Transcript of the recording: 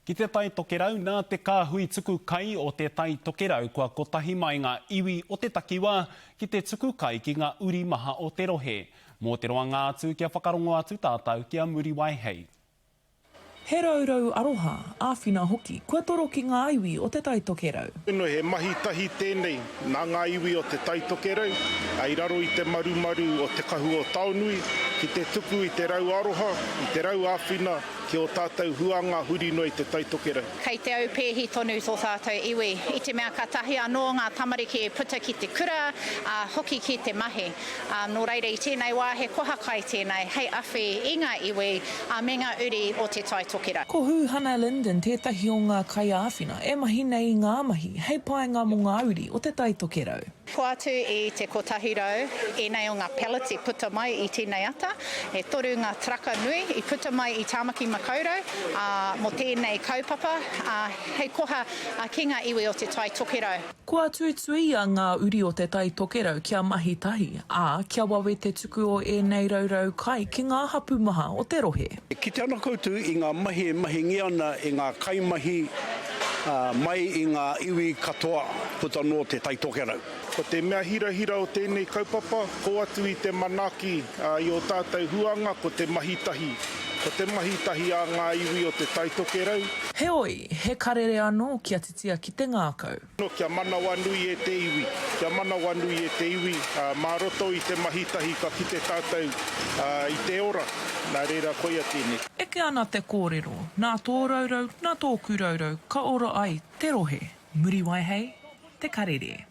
Ki Te Tai Tokerau, nā te kāhui tuku kai o Te Tai Tokerau kua kotahi mai ngā iwi o te takiwā ki te tuku kai ki ngā uri maha o te rohe. Mō te roanga atu kia whakarongo atu tātou ki a Muriwai Hei. He rourou aroha, āwhina hoki, kua toro ki ngā iwi o Te Tai Tokerau. He mahi tahi tēnei nā ngā iwi o Te Tai Tokerau, i raro i te marumaru o Te Kahu o Taonui, ki te tuku i te rau aroha, i te rau āwhina ki ō tātou huanga huri noa i Te Tai Tokerau. Kei te aupēhi tonu tō tātou iwi, i te mea kātahi anō ngā tamariki e puta ki te kura, ā, hoki ki te mahi. Ā, nō reira i tēnei wā he koha kai tēnei hei awhi i ngā iwi, ā, me ngā uri o Te Tai Tokerau. Ko Hūhana Linden tētahi o ngā kaiāwhina e mahi nei i ngā mahi hei painga mō ngā uri o Te Tai Tokerau. Kua atu i te 100 ēnei o ngā pellets i puta mai i tēnei ata. E toru ngā taraka nui i puta mai i Tāmaki Makaurau, ā, mō tēnei kaupapa, ā, hei koha ki ngā iwi o Te Tai Tokerau. Kua tuituia ngā uri o Te Tai Tokerau kia mahi tahi, ā, kia wawe te tuku o ēnei raurau kai ki ngā hapū maha o te rohe. E kite ana koutou i ngā mahi e mahingia ana e ngā kaimahi mai i ngā iwi katoa puta noa Te Tai Tokerau. Ko te mea hirahira o tēnei kaupapa, kō atu i te manaaki i ō tātou huanga, ko te mahi tahi. Ko te mahi tahi a ngā iwi o Te Tai Tokerau. Heoi, he karere anō kia titia ki te ngākau. Kia manawanui e te iwi, kia manawanui e te iwi, mā roto i te mahi tahi ka kite tātou i te ora, nā reira koia tēnei. Eke ana te kōrero, nā tō raurau, nā tōku raurau, ka ora ai te rohe. Muriwai hei te karere.